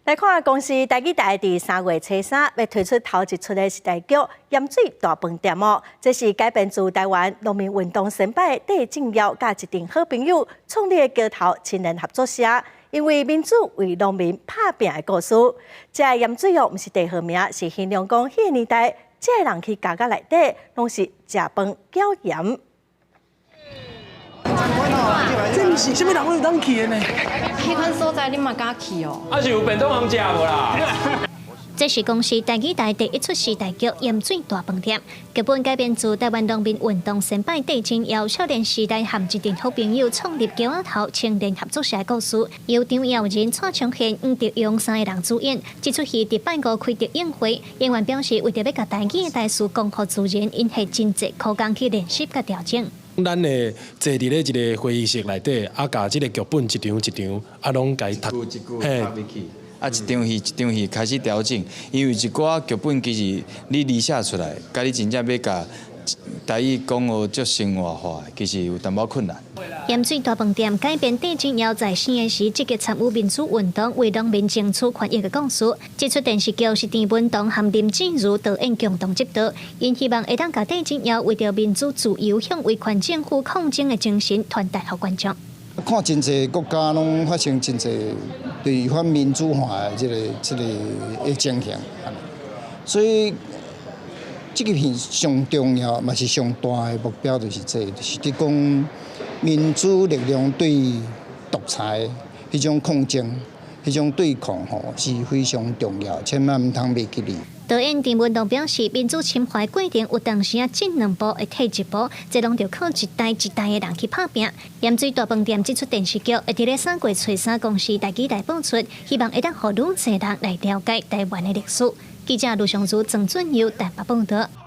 來看公視台語台佇3月初3欲推出頭一齣的時代劇《鹽水大飯店》哦，這是改編自臺灣農民運動先輩戴進堯佮一陣好朋友創立的橋頭青年合作社，因為民主為農民拍拚的故事。這個鹽水哦，毋是地號名，是形容講彼個年代，這个人去家家內底攏是食飯攪鹽。這毋是啥物人會當去的呢？彼款所在你嘛敢去哦？啊是有便當通食無啦？這是公視台語台第一齣時代劇《鹽水大飯店》，劇本改編自臺灣農民運動先輩戴進堯少年時代和一陣好朋友創立橋仔頭青年合作社的故事，由張耀仁、蔡昌憲、黃德榮三個人主演。這齣戲佇拜五開特映會，演員表示為著欲共台語的台詞講予自然，𪜶花真濟苦工去練習佮調整。咱會坐佇咧一個會議室內底，啊，共這個劇本一場一場，啊，攏共讀，嘿。啊，一場戲一場戲開始調整，因為一寡劇本其實你擬寫出來，佮你真正欲共台語講予足生活化，其實有淡薄困難。鹽水大飯店改編戴進堯在生的時積極參與民主運動，為農民爭取權益的故事。這齣電視劇是鄭文堂和林靜茹導演共同執導，𪜶希望會當共戴進堯為著民主自由向威權政府抗爭的精神傳達予觀眾。看真濟國家攏發生真濟對反民主化的這個情形，所以這個片上重要嘛是上大的目標就是這個，就是佇講民主力量對獨裁彼種抗爭、彼種對抗吼是非常重要，千萬毋通袂記得。導演鄭文堂表示，民主侵華過程有當時仔進兩步會退一步，這攏著靠一代一代的人去拍拚。鹽水大飯店這齣電視劇會佇咧3月初3公視台語台播出，希望會當予愈濟人來了解臺灣的歷史。記者盧尚如、曾俊佑台北報道。